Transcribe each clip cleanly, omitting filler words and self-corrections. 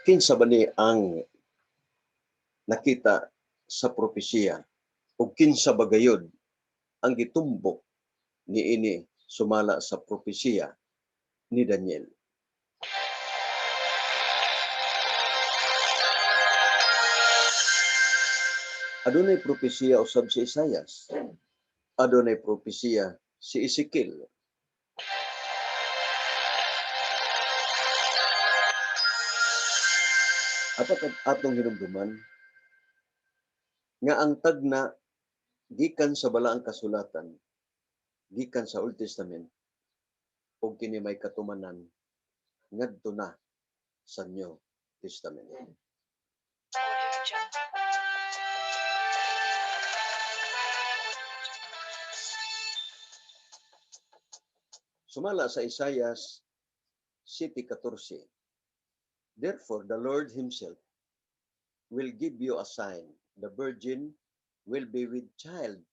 Kinsa ba ni ang nakita sa propesiya o kinsa ba gayod ang gitumbok niini sumala sa propesiya ni Daniel? Adunay propesiya usab si Isayas. Adunay propesiya si Ezekiel. Apat atong hinumduman nga ang tagna gikan sa Balaang Kasulatan, gikan sa Old Testament, ug kini may katumanan ngadto na sa New Testament. Sumala sa Isaias 7:14, "Therefore the Lord himself will give you a sign. The virgin will be with child,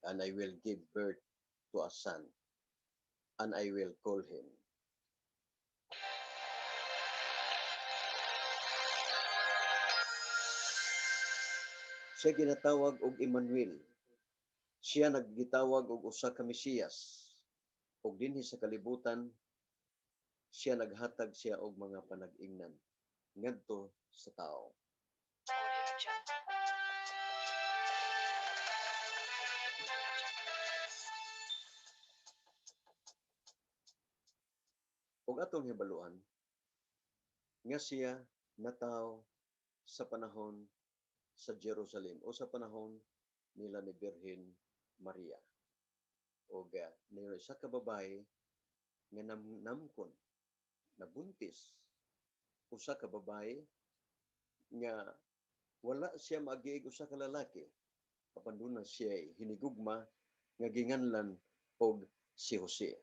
and I will give birth to a son, and I will call him." Siya ginatawag og Emmanuel. Siya naggitawag og usa ka Mesiyas. Ug dinhi sa kalibutan siya naghatag siya og mga panag-ingnan ngadto sa tao. Ug atong hibaluan nga siya natawo sa panahon sa Jerusalem o sa panahon nila ni Birhen Maria. Og uh, isa ka babae nga namkon, nabuntis, usa ka babae nga wala siya maagiig usa ka lalaki, apan duna siya hinigugma nga ginganlan og si Jose.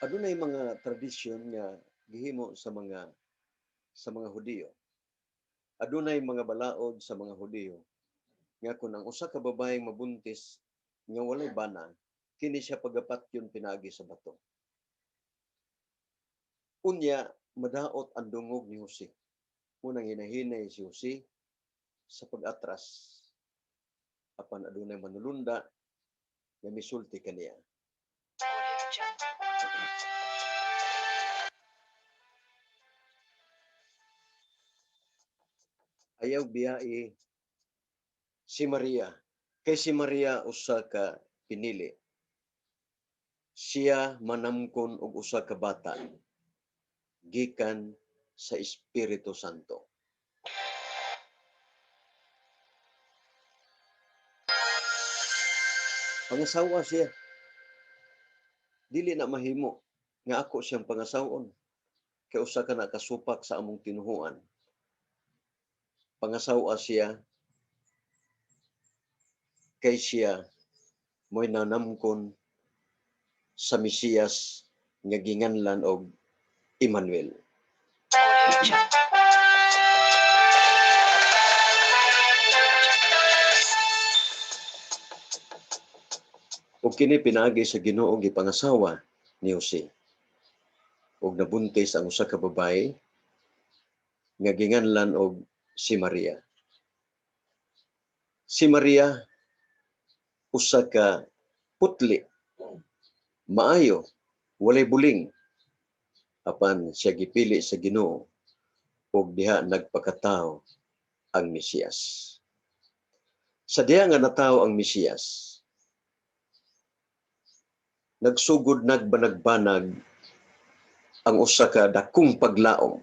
Adunay mga tradisyon nga gihimo sa mga Hudiyo. Adunay mga balaod sa mga Hudiyo nga kun ang usa ka babaeng mabuntis nga walay bana, kini siya pagapatyon pinaagi sa bato. Unya madaot ang dungog ni Jose. Munang hinahinay si Jose sa pag-atras, apan adunay manulunda nga misulti kaniya. Ayaw biyai si Maria. Kay si Maria usa ka pinili. Siya manamkon og usa ka bata gikan sa Espiritu Santo. Pangasawa siya. Dili na mahimo nga ako siyang pangasawon. Kay usa ka nakasupak sa among tinuhuan. Pangasawa siya kay siya mo'y nanamkon sa Mesiyas nga ginganlan og Emmanuel. Ug kini pinaagi sa Ginoo gipangasawa ni Jose. Ug nabuntis ang usa ka babae nga ginganlan og si Maria. Si Maria usa ka putli, maayo, walay buling, apan siya gipili sa Ginoo ug diha nagpakatao ang Mesiyas. Sa diha nga natawo ang Mesiyas, nagsugod nagbanag-banag ang usa ka dakong paglaom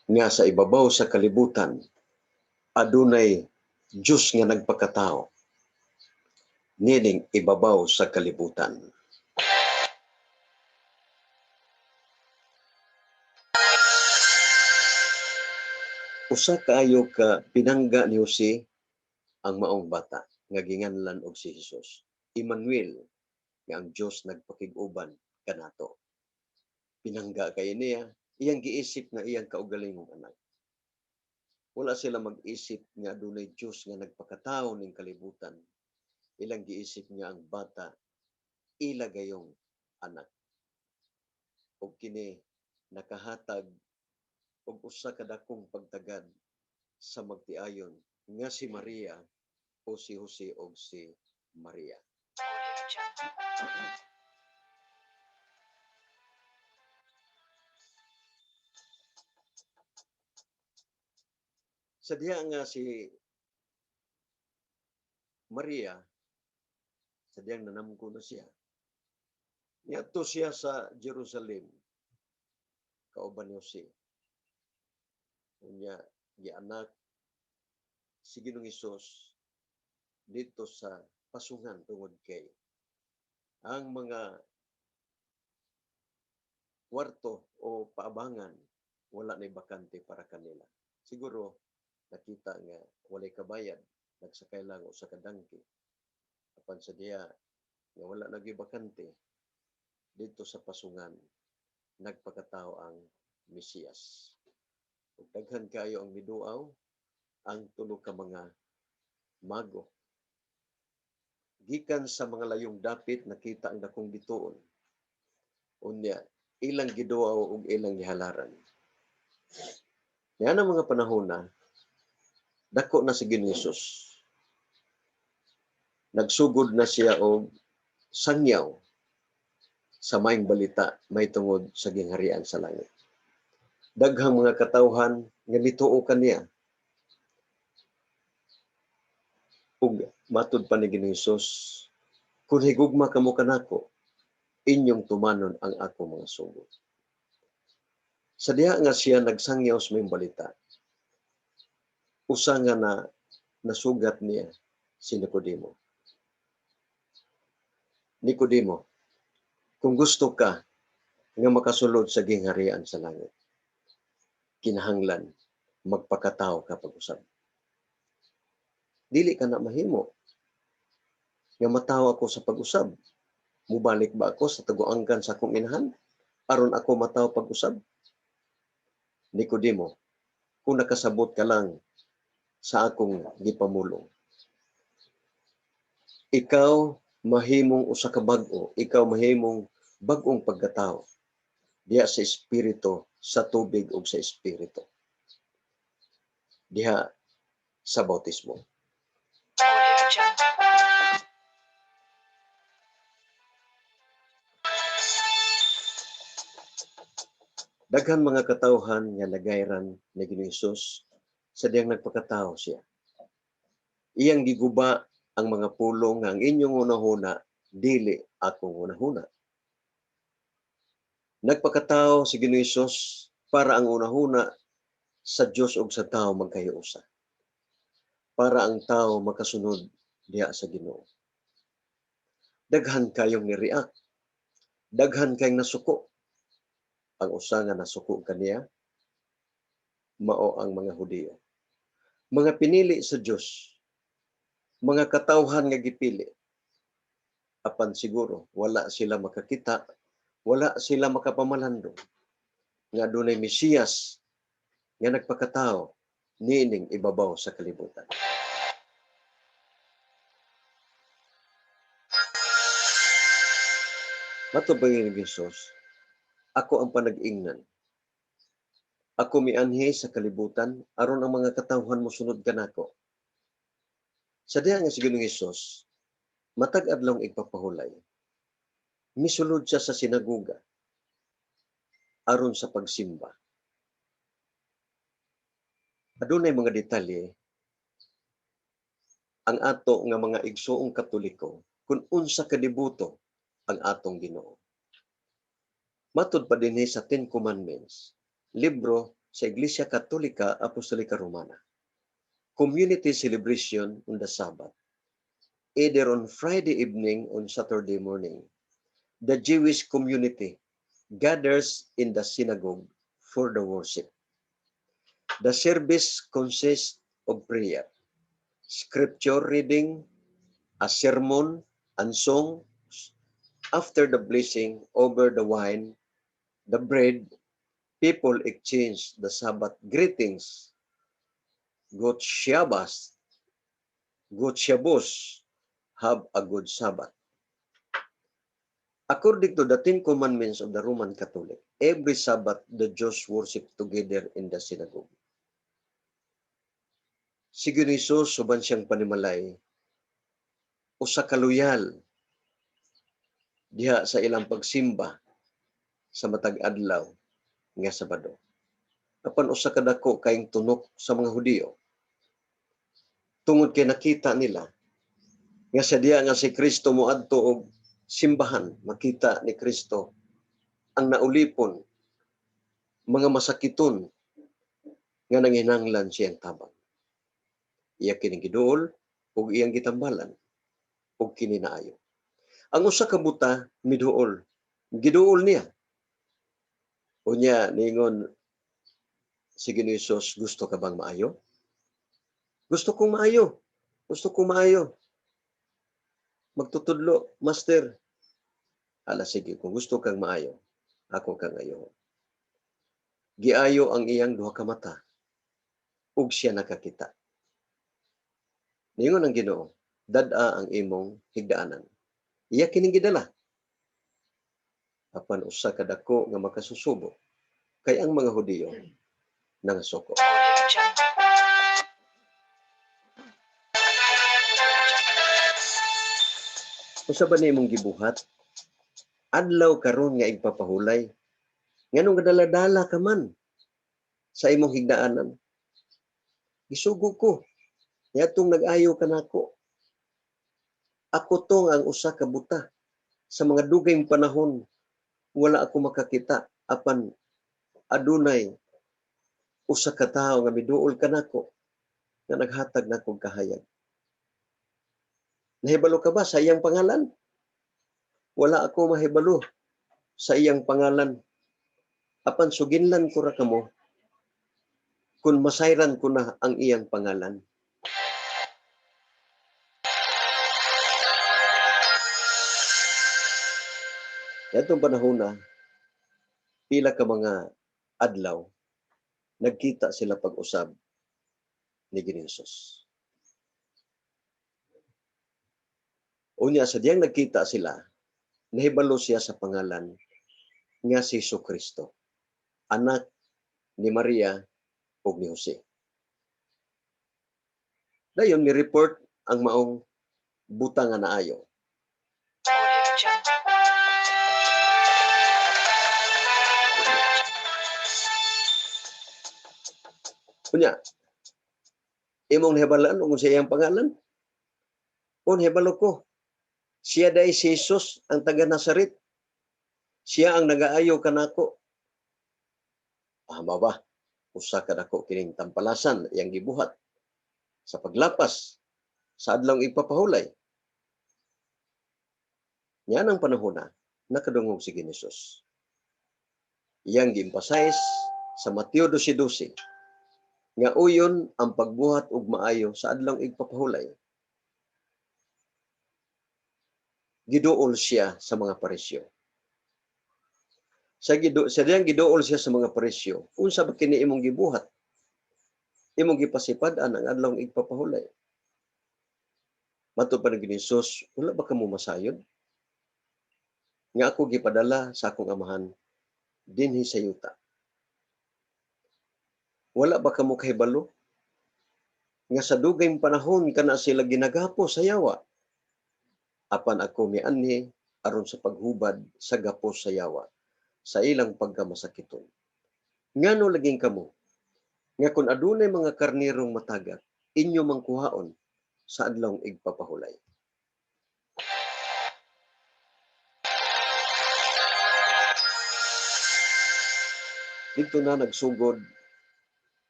nga sa ibabaw sa kalibutan adunay Dios nga nagpakatao nining ibabaw sa kalibutan. Usa kaayo ka pinangga ni Jose ang maong bata nga ginganlan og si Jesus. Emmanuel, nga ang Dios nagpakig-uban kanato. Pinangga kay niya, iyang giisip nga iyang kaugalingong anak. Wala sila mag-isip nga adunay Dios nga nagpakatawo ning kalibutan. Ilang giisip nga ang bata ila gayong anak. Ug kini nakahatag og usa ka dakong pagtagad sa magtiayon nga si Maria o si Jose og si Maria. Audio Jungle. Sa diha nga si Maria, sa diyang nanamgo na siya, niadto siya sa Jerusalem kauban ni Jose. Unya gianak si Ginoong Hesus didto sa pasungan tungod kay ang mga kwarto o paabangan wala nay bakante para kanila. Siguro nakita nga walay kabayad, nagsakay lang usa ka donkey. Apan sa diha nga wala na gyud bakante didto sa pasungan, nagpakatao ang Mesiyas. Ug daghan kaayo ang miduaw ang tulo ka mga mago. Gikan sa mga layong dapit nakita ang dakong bituon. Unya ilang giduaw ug ilang gihalaran. Niana mga panahona, dako na si Ginoong Hesus. Nagsugod na siya og sangyaw sa maayong balita may tungod sa gingharian sa langit. Daghang mga katawhan nga nituo kaniya. Ug matud pa ni Ginoong Hesus, "Kung higugma kamo kanako, inyong tumanon ang ako mga sugo." Sa diha nga siya nagsangyaw sa maayong balita, usa nga na nasugat niya si Nicodemo. "Nicodemo, kung gusto ka nga makasulod sa gingharian sa langit, kinahanglan magpakatawo ka pag-usab. Dili ka na mahimo nga matawo ako sa pag-usab. Mubalik ba ako sa taguangkan sa akong inahan aron ako matawo pag-usab?" "Nicodemo, kung nakasabot ka lang sa akong gipamulong, ikaw mahimong usa ka bag-o, ikaw mahimong bag-ong pagkatao diha sa espiritu, sa tubig ug sa espiritu. Diha sa bautismo." Audio Jungle. Daghan mga katawhan nga nagayran ni Ginoong Hesus sa diyang nagpakatao siya. Iyang giguba ang mga pulong nga ang inyong hunahuna dili akong hunahuna. Nagpakatao si Ginoong Hesus para ang hunahuna sa Dios ug sa tao magkahiusa. Para ang tao makasunod diha sa Ginoo. Daghan kayong ni-react. Daghan kayong nasuko. Ang usa nga nasuko kaniya mao ang mga Hudiyo. Mga pinili sa Dios, mga katawhan nga gipili. Apan siguro wala sila makakita, wala sila makapamalandong nga adunay Mesiyas nga nagpakatao niining ibabaw sa kalibutan. Matod ba ni Jesus, "Ako ang panag-ingnan. Ako mianhi sa kalibutan aron ang mga katawhan mosunod kanako." Sa diha nga si Ginoong Hesus, matag adlawng igpapahulay, misulod siya sa sinagoga aron sa pagsimba. Adunay mga detalye ang ato nga mga igsuong Katoliko kung unsa kadeboto ang atong Ginoo. Matud pa dinhi sa Ten Commandments, libro sa Iglesia Katolika Apostolika Romana. Community celebration on the Sabbath, either on Friday evening or Saturday morning. The Jewish community gathers in the synagogue for the worship. The service consists of prayer, scripture reading, a sermon, and songs after the blessing over the wine the bread, people exchange the Sabbath greetings. Gut Shabbos, Gut Shabbos, have a good Sabbath. According to the Ten Commandments of the Roman Catholic, every Sabbath the Jews worship together in the synagogue. Si Jesus, uban siyang panimalay, usa ka loyal diha sa ilang pagsimba sa matag adlaw nga Sabado. Apan usa ka dako kayong tunok sa mga Hudiyo. Tungod kay nakita nila nga sa diya nga si Kristo moadto og simbahan, makita ni Kristo ang naulipon, mga masakiton nga nanginanglan siyang tabang. Iya kining giduol ug iyang gitambalan ug kini naayo. Ang usa ka buta miduol, giduol niya. Unya ningon si Ginoo Jesus, "Gusto ka bang maayo?" "Gusto kong maayo. Gusto kong maayo. Magtutudlo, Master." "Ala sige, kung gusto kang maayo, ako kang ayo." Giayo ang iyang duha ka mata ug siya nakakita. Ningon ang Ginoo, "Dad-a ang imong higdaanan." Iya kining gidala. Apan usa ka dako nga makasusubo kay ang mga Hudiyo nangasuko. Audio Jungle. Audio Jungle. Unsa ba ni imong gibuhat? Adlaw karon nga igpapahulay. Nganong gadala-dala ka man sa imong higdaanan? "Gisugo ko. Niadtong nag-ayo kanako. Ako to ang usa ka buta. Sa mga dugay panahon wala ako makakita, apan adunay usa ka tawo nga miduol kanako nga naghatag nako kahayag. Nahibalo ka ba sa iyang pangalan? Wala ako mahibalo sa iyang pangalan. Apan suginlan ko ra kamo kung masayran ko na ang iyang pangalan." Yatong panahon na, pila ka mga adlaw, nagkita sila pag-usab ni Ginoong Hesus. Unya sa diyang nagkita sila, nahibalo siya sa pangalan nga si Kristo, anak ni Maria ug ni Jose. Dayon ni report ang maong buta nga naayo. Audio Jungle. Audio Jungle. Unya, imong nahibalaan kung sa iyang pangalan? O nahibalo ko. Siya day si Jesus ang taga Nazaret. Siya ang nagaayo kanako. Ah, ba? Usa ka dako kining tampalasan iyang gibuhat sa paglapas sa adlawng ipapahulay. Yan ang panahon na nakadungog si Ginoong. Iyang gi-emphasize sa Mateo 12:12 nga uyon ang pagbuhat og maayo sa adlawng igpapahulay. Giduol siya sa mga Pariseo. Sa diyang giduol siya sa mga Pariseo, unsa ba kini imong gibuhat? Imong gipasipad-an ang adlawng igpapahulay. Matud pa ni Jesus, "Wala ba kamo masayod nga ako gipadala sa akong Amahan dinhi sa yuta? Wala ba kamo kahibalo nga sa dugay panahon kana sila ginagapos sa yawa? Apan ako mianhi aron sa paghubad sa gapos sa yawa sa ilang pagkamasakiton. Ngano laging kamo nga kung adunay mga karnirong matagak, inyo mang kuhaon sa adlawng igpapahulay?" Dito na nagsugod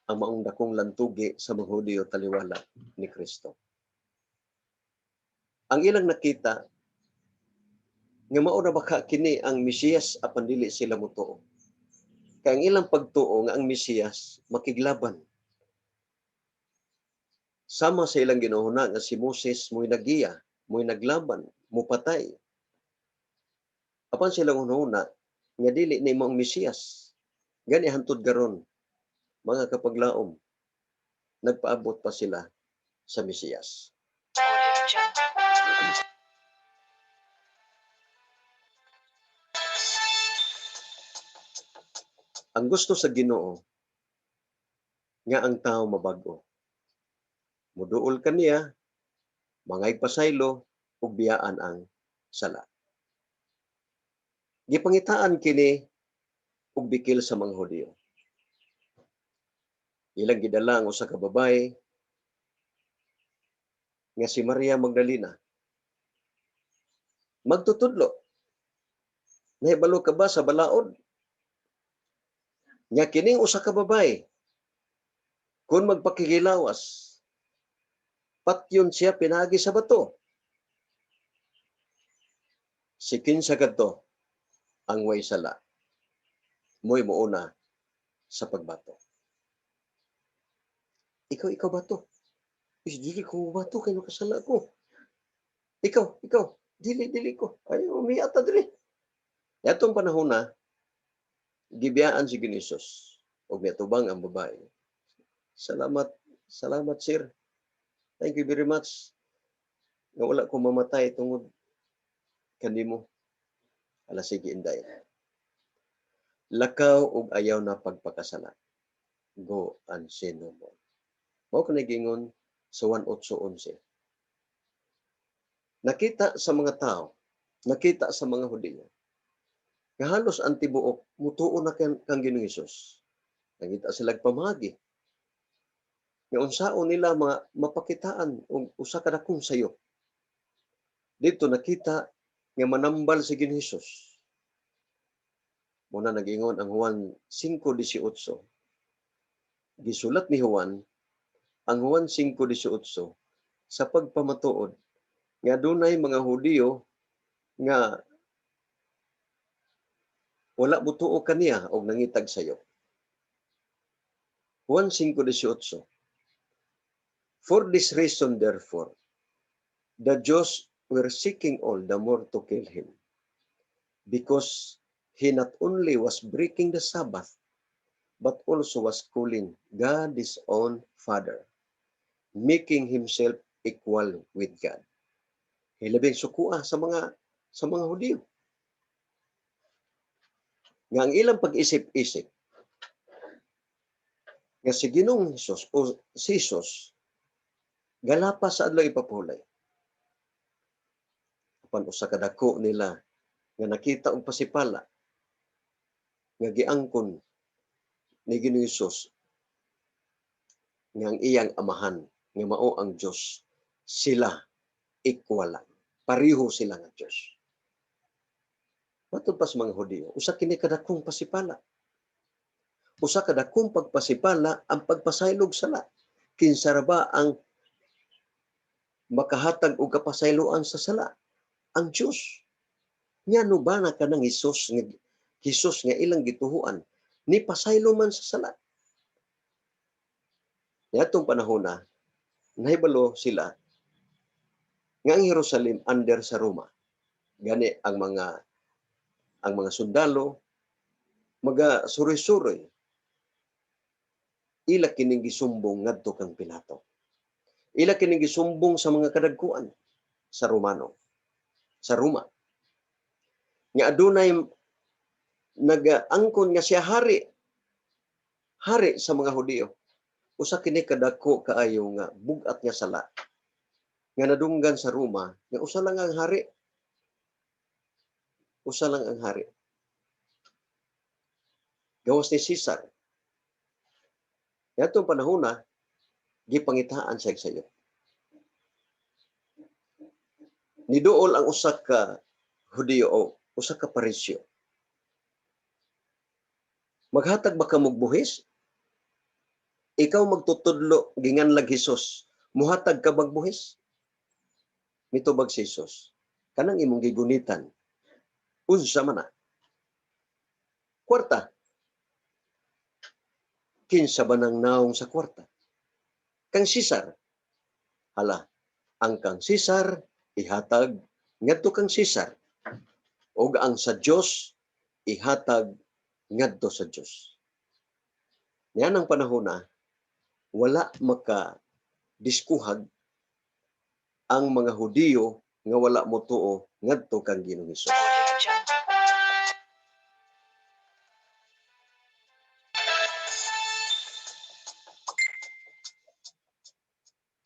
ang maong dakong lantugi sa mga Hudiyo taliwala ni Kristo. Ang ilang nakita nga mao na baka kini ang Mesiyas, apan dili sila motuo. Kay ang ilang pagtuo nga ang Mesiyas makiglaban. Sama sa ilang ginuhuna nga si Moses mo'y nagiya, mo'y naglaban, mupatay. Apan silang hunahuna Nga dili nimo ang Mesiyas. Gani hantod karon, mga kapaglaom, nagpaabot pa sila sa Mesiyas. Audio Jungle. Ang gusto sa Ginoo nga ang tao mabago. Muduol kaniya, mangay pasaylo ug biyaan ang sala. Gipangitaan kini og bikil sa mga Hudiyo. Ilang gidala ang usa ka babaye nga si Maria Magdalena. Magtutudlo. Nahibalo ka ba sa balaod nga kining usa ka babaye, kung magpakigilawas, patyon siya pinagi sa bato? Si kinsa kadto ang way sala, mo'y muuna sa pagbato. Ikaw, ikaw bato. Is dili ko bato kay nakasala ko. Ikaw, ikaw, dili, dili ko. Ay, umiya ta diri. Atong panahon na, gibiyaan si Ginoong Hesus ug miatubang ang babae. "Salamat, salamat, sir. Thank you very much. Nga wala ko mamatay tungod kanimo." "Ala, sige, inday. Lakaw ug ayaw na pagpakasala. Go and sin no more." Mao kani giingon sa 1:8:11. Nakita sa mga tao, nakita sa mga Hudiyo, nga halos ang tibuok mutuo na kang Ginoong Hesus. Nakita sila pamagi nga unsaon nila mga mapakitaan og usa ka dakong sayo. Dito nakita nga manambal si Ginoong Hesus. Muna nag-ingon ang Juan 5:18. Gisulat ni Juan ang Juan 5:18 sa pagpamatuod nga dunay mga Hudiyo nga wala mutuo kaniya og nangitag sayo. Juan 5:18. "For this reason, therefore, the Jews were seeking all the more to kill him, because he not only was breaking the Sabbath, but also was calling God his own Father, making himself equal with God." Hilabing sukua sa mga Hudiyo. Nga ang ilang pag-isip-isip nga si Ginoong Hesus o si Jesus galapas sa adlaw ipapulay. Apan usa ka dako nila nga nakita og pasipala nga giangkon ni Ginoong Hesus nga ang iyang amahan nga mao ang Dios, sila equal lang. Pareho sila nga Dios. Matod pa sa mga Hudiyo, usa kini kadakong pasipala. Usa ka dakong pagpasipala ang pagpasaylog sala. Kinsa ra ba ang makahatag og kapasayloan sa sala? Ang Dios. Ngano ba na kanang Hesus nga ilang gituhuan ni pasaylo man sa sala? Niadtong panahon na nahibalo sila nga ang Jerusalem under sa Roma. Gani ang mga sundalo maga suroy-suroy, ila kining gisumbong ngadto kang Pilato. Ila kining gisumbong sa mga kadagkuan sa Romano, sa Roma. Nga adunay nagaangkon nga siya hari, hari sa mga Hudiyo. Usa kini kadako kaayo nga bug-at nga sala nga nadunggan sa Roma nga usa lang ang hari. Usa lang ang hari. Gawas ni Caesar. Yatong panahon na, gipangitaan siya sayo. Niduol ang usa ka Hudiyo o usa ka Parisyo. "Maghatag ba ka og buhis? Ikaw magtutudlo, ginganlag Hesus. Muhatag ka bag buhis?" Mitubag si Hesus, "Kanang imong gigunitan, unsa man na? Kwarta. Kinsa ba nang naong sa kwarta? Kang Cesar. Hala, ang kang Cesar ihatag ngadto kang Cesar. Ug ang sa Dios Ihatag ngadto sa Dios. Nianang panahon na wala maka diskuhag ang mga Hudiyo nga wala motuo ngadto kang Ginoong Hesus. Audio Jungle.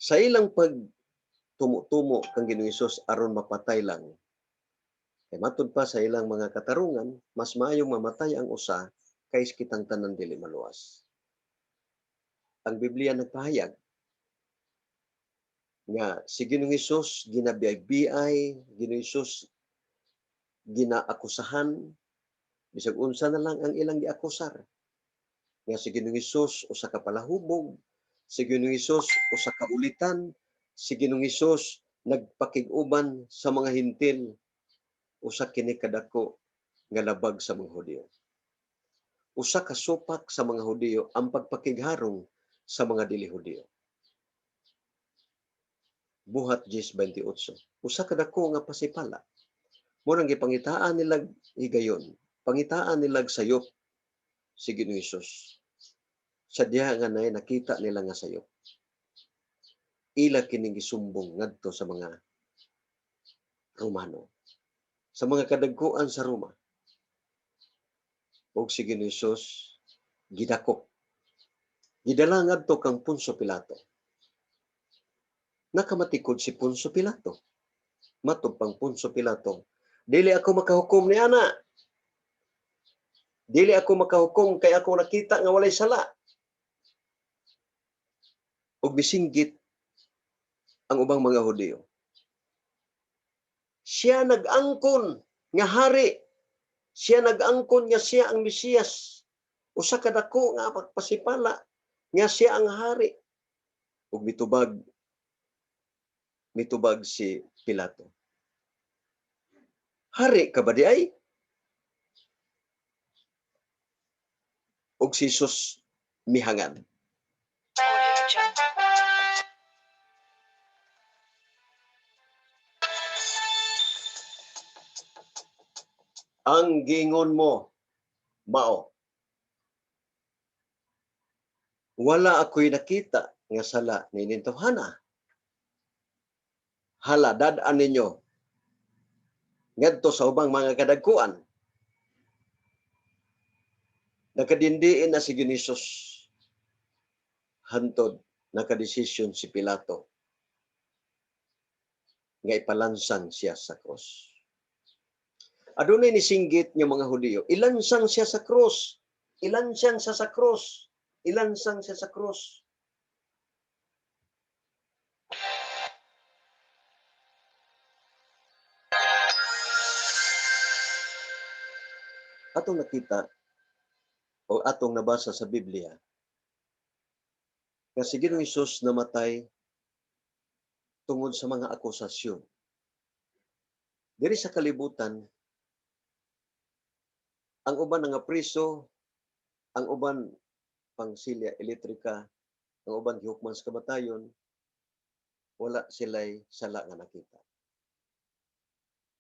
Sa ilang pag tumo-tumo kang Ginoong Hesus aron mapatay lang. Kay matud pa sa ilang mga katarungan, mas maayong mamatay ang usa kaysa kitang tanan dili maluwas. Ang Biblia nagpahayag nga si Ginoong Hesus ginabiyay-biyay, Ginoong Hesus ginaakusahan, bisag unsa na lang ang ilang giakusar. Nga si Ginoong Hesus usa ka palahubog, si Ginoong Hesus usa ka ulitan, si Ginoong Hesus nagpakig-uban sa mga Hentil, usa kini kadako nga labag sa mga Hudiyo. Usa ka supak sa mga Hudiyo ang pagpakigharong sa mga dili Hudiyo. Buhat 10:28. Usa ka dako nga pasipala. Mao nang gipangitaan nilag higayon, pangitaan nilag sayop si Ginoong Hesus. Sa diha nga nay nakita nila nga sayop. Ila kining gisumbong ngadto sa mga Romano, sa mga kadagkuan sa Roma. Ug si Ginoong Hesus gidakop. Gidala ngadto kang Poncio Pilato. Nakamatikod si Poncio Pilato. Matod pang Poncio Pilato, "Dili ako makahukom ni ana. Dili ako makahukom kay ako nakita nga walay sala." Ug misinggit ang ubang mga Hudiyo. "Siya nag-angkon nga hari. Siya nag-angkon nga siya ang Mesiyas. Usa ka dako nga pagpasipala nga siya ang hari." Ug mitubag si Pilato. "Hari ka ba di ay?" Ug si Jesus mihangan. Audio Jungle. "Ang gingon mo, mao. Wala ako'y nakita nga sala ni tawhana. Hala, dad-an ninyo ngadto sa ubang mga kadagkuan." Nakadindiin na si Ginoong hantod nakadesisyon si Pilato nga ipalansang siya sa krus. Adunay nisinggit nga mga Hudiyo, "Ilansang siya sa krus! Ilansang siya sa krus! Ilansang siya sa krus!" Atong nakita o atong nabasa sa Biblia nga si Ginoong Hesus namatay tungod sa mga akusasyon. Diri sa kalibutan, ang uban nga priso, ang uban pang silya elektrika, ang uban gihukman sa kamatayon, wala sila'y sala nga nakita.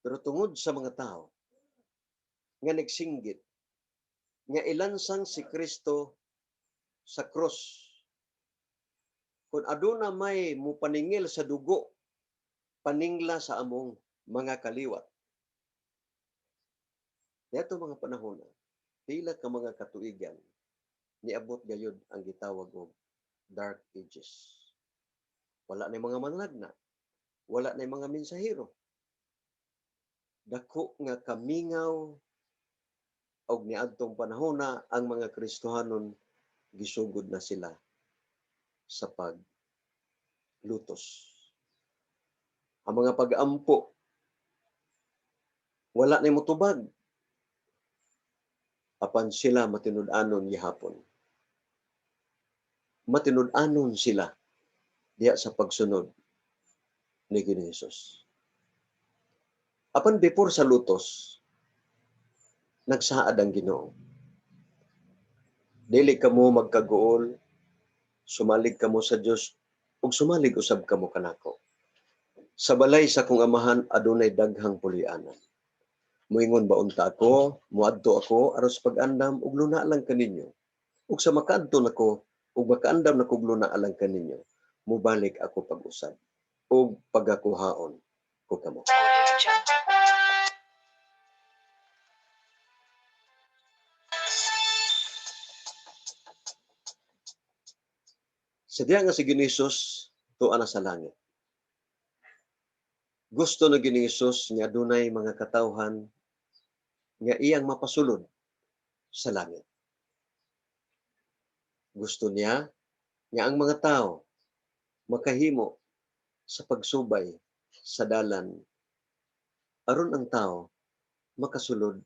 Pero tungod sa mga tao nga nagsinggit nga ilansang si Kristo sa krus, kung aduna may mupaningil sa dugo, paningla sa among mga kaliwat. Niadto mga panahon, pila ka mga katuigan, niabot gayud ang gitawag og Dark Ages. Wala na mga manlagna, wala na mga mensahero. Dako nga kamingaw og niadtong panahona ang mga Kristohanon gisugod na sila sa paglutos. Ang mga pag-ampo, wala na motubag. Apan sila matinud-anon gihapon. Matinud-anon sila diha sa pagsunod ni Ginoong Hesus. Apan before sa lutos, nagsaad ang Ginoo. "Dili kamo magkaguol, sumalig kamo sa Dios ug sumalig usab kamo kanako. Sa balay sa akong amahan adunay daghang puloy-anan. Moingon ba unta ako, moadto ako aron sa pag-andam og luna lang kaninyo. Ug sa makaadto nako ug makaandam na kog luna alang kaninyo, mobalik ako pag-usab ug pagakuhaon ko kamo. Audio Jungle. Sa diha nga si Ginoong Hesus tuwa na sa langit. Gusto na Ginoong Hesus nga adunay mga katawhan nga iyang mapasulod sa langit. Gusto niya nga ang mga tao makahimo sa pagsubay sa dalan aron ang tao makasulod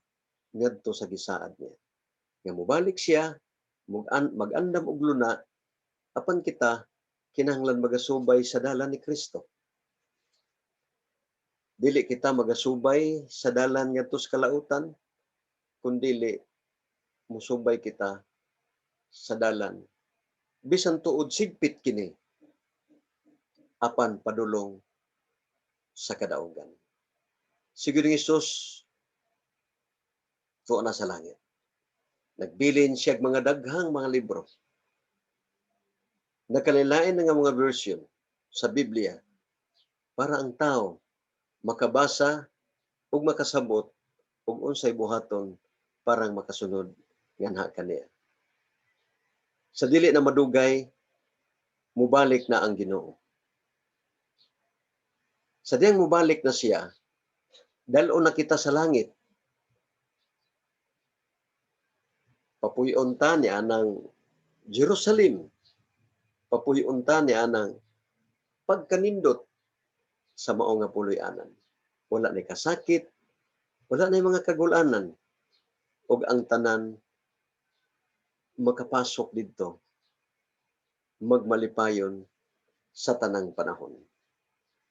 ngadto sa gisaad niya. Nga mobalik siya, mag-andam og luna, apan kita kinahanglan magasubay sa dalan ni Kristo. Dili kita magasubay sa dalan ngadto sa kalautan, kundili musubay kita sa dalan. Bisan tuod sigpit kini, apan padulong sa kadaugan. Si Ginoong Hesus tuwa na sa langit. Nagbilin siya og mga daghang mga libro. Nakalilain na nga mga version sa Biblia para ang tao makabasa ug makasabot ug unsay buhaton parang makasunod nganha kaniya. Sa dili na madugay, mubalik na ang Ginoo. Sa diyang mubalik na siya, dal-on na kita sa langit. Papuy-on ta niya ng Jerusalem. Papuy-on ta niya ng pagkanindot sa mao nga puloy-anan. Wala ni kasakit, wala na mga kagulanan, ug ang tanan makapasok didto magmalipayon sa tanang panahon.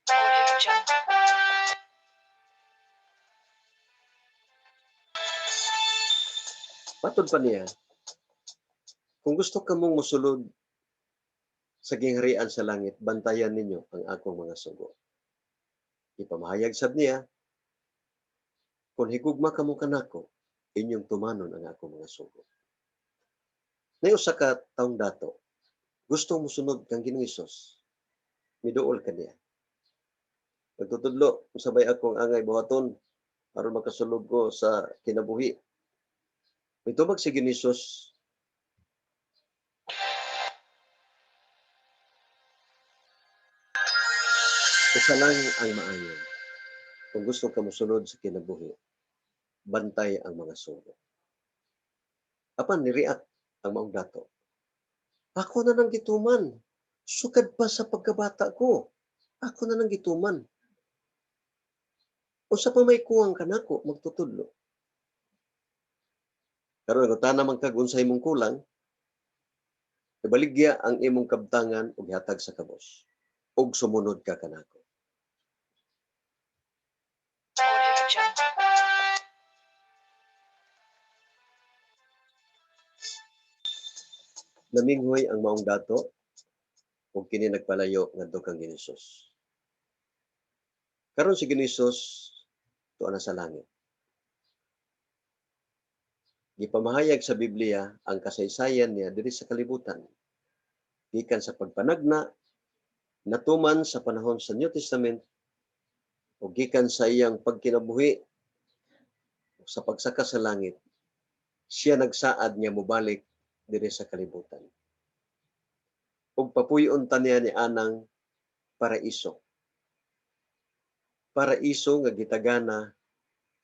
Audio Jungle. Matod pa niya, kung gusto ka mong mosulod sa gingharian sa langit, bantayan ninyo ang akong mga sugo. Ipamahayag sad niya, kung higugma kamo kanako, inyong tumanon ang akong mga sugo. Nay usa ka taong dato, gusto mosunod kang Ginoong Hesus, miduol kaniya. Nagtutudlo, usabay akong angay buhaton aron makasulod ko sa kinabuhi. Mitubag si Ginoong Hesus, usa lang ang maayo. Kung gusto ka mosulod sa kinabuhi, bantay ang mga sugo. Apan ni-react ang maong dato. Ako na nang gituman. Sukad pa sa pagkabata ko. Ako na nang gituman. Unsa pa may kuwang kanako magtutudlo. Karon nangutana man kag unsay imong kulang, ibaligya ang imong kabtangan ug ihatag sa kabos ug sumunod ka kanako. Audio Jungle. Naminghoy ang maong dato ug kini nagpalayo ngadto kang Ginoong Hesus. Karon si Ginoong Hesus tuwa na sa langit. Gipamahayag sa Biblia ang kasaysayan niya diri sa kalibutan. Gikan sa pagpanagna, natuman sa panahon sa New Testament, o gikan sa iyang pagkinabuhi sa pagsaka sa langit, siya nagsaad nga mobalik diri sa kalibutan. Ug papuy-on ta niya ni anang paraiso. Paraiso nga gitagana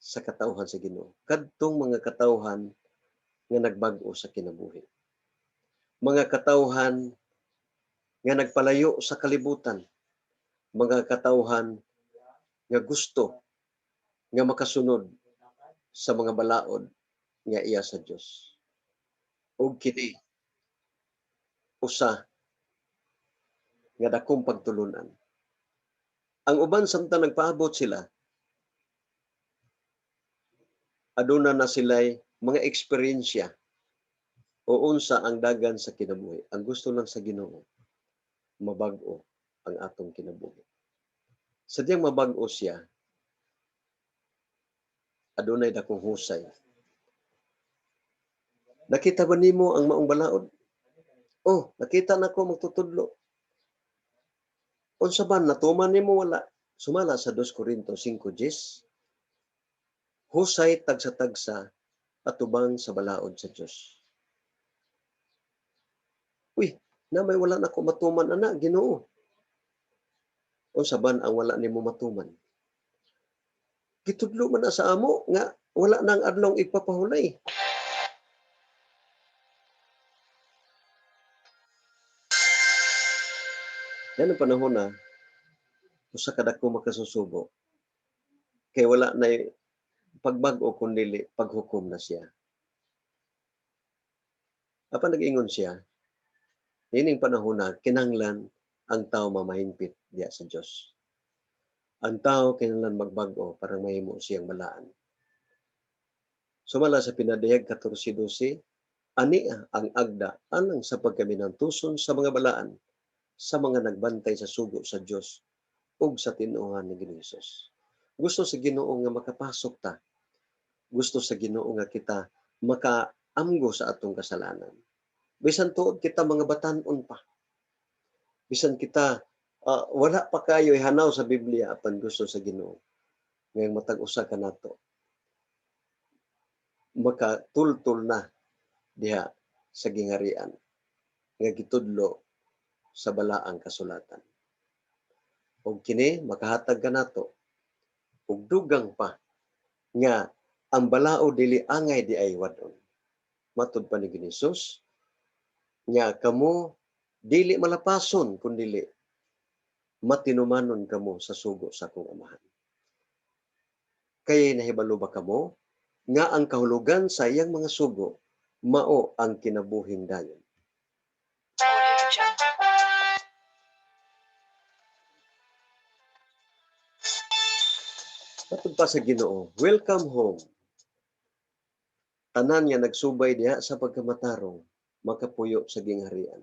sa katawhan sa Ginoo. Kadtong mga katawhan nga nagbag-o sa kinabuhi. Mga katawhan nga nagpalayo sa kalibutan. Mga katawhan nga gusto nga makasunod sa mga balaod nga iya sa Dios. Ug kini usa nga dakong pagtulunan. Ang uban samtang nagpaabot sila, aduna na sila'y mga eksperyensya o unsa ang dagan sa kinabuhi. Ang gusto lang sa Ginoo, mabag-o ang atong kinabuhi. Sa diyang mabag-o siya, Adunay dakong husay. Nakita ba nimo ang maong balaod? Oh, nakita nako, magtutudlo. Unsa ba natuman nimo, wala? Sumala sa 2 Corinto 5:10, husay tagsa-tagsa atubang sa balaod sa Dios. Uy, na may wala nako matuman ana, Ginoo. Unsa ban ang wala nimo matuman? Gitudlo man na sa amo nga wala nang adlong igpapahulay. Yan ang panahon na usa ka dako makasusubo kay wala na pagbag-o kun dili paghukom na siya. Apan nag-ingon siya, nining panahon na kinahanglan ang tao mamahingpit diya sa Dios. Ang tao kinahanglan magbag-o para mahimo siyang balaan. Sumala sa Pinadayag 14:12, ani ang agda alang sa pagkaminantuson sa mga balaan, sa mga nagbantay sa sugo sa Dios ug sa tinuohan ni Ginoong Hesus. Gusto sa Ginoo nga makapasok ta. Gusto sa Ginoo nga kita makaamgo sa atong kasalanan. Bisan tuod kita mga batan-on pa. Bisan kita wala pa kayo hanaw sa Biblia, apan gusto sa Ginoo ngayong matag usa ka nato makatultol na diha sa gingarian nga gitudlo sa balaang kasulatan. Ug kini makahatag kanato ug dugang pa nga ang balao dili angay di ay wad-on. Matud pa ni Hesus nga kamo dili malapason kun dili matinumanon kamo sa sugo sa akong Amahan. Kay nahibalo ba kamo nga ang kahulugan sa iyang mga sugo mao ang kinabuhing dayon? Audio Jungle. Matud pa sa Ginoo, welcome home. Tanan nga nagsubay diha sa pagkamatarong makapuyo sa gingharian.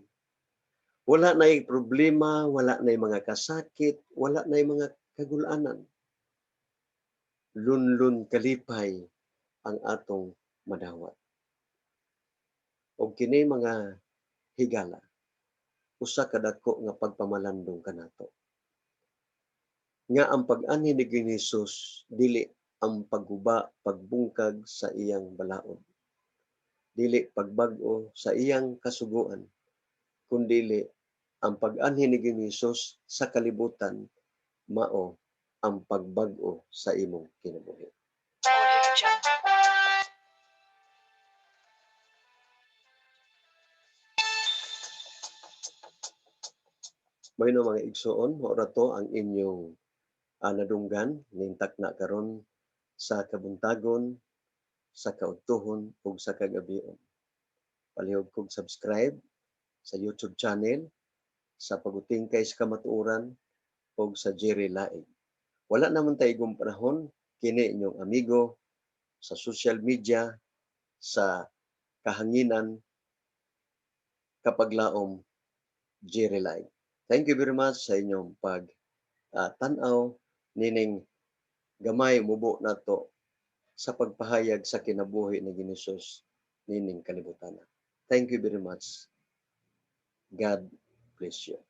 Wala na'y problema, wala na'y mga kasakit, wala na'y mga kagulanan. Lunlun kalipay ang atong madawat. Og kini, mga higala, usa ka dako nga pagpamalandong kanato. Nga ang pag-anhi ni Ginoong Hesus dili ang pagguba, pagbungkag sa iyang balaod. Dili pagbag-o sa iyang kasuguan, kundili ang pag-anhi ni Ginoong Hesus sa kalibutan mao ang pagbag-o sa imong kinabuhi. Audio Jungle. Mao na, mga igsoon, mao ra to ang inyong nadunggan ning takna karon sa kabuntagon, sa kaudtuhon ug sa kagabion. Palihog kog subscribe sa YouTube channel sa Pagutingkay sa Kamatuoran ug sa Jerry Laig. Wala naman tay igong panahon, kini inyong amigo sa social media, sa kahanginan, kapaglaom, Jerry Laig. Thank you very much sa inyong pag tan-aw nining gamay mubo nato sa pagpahayag sa kinabuhi ni Ginoong Hesus nining kalibutan. Thank you very much. God bless you.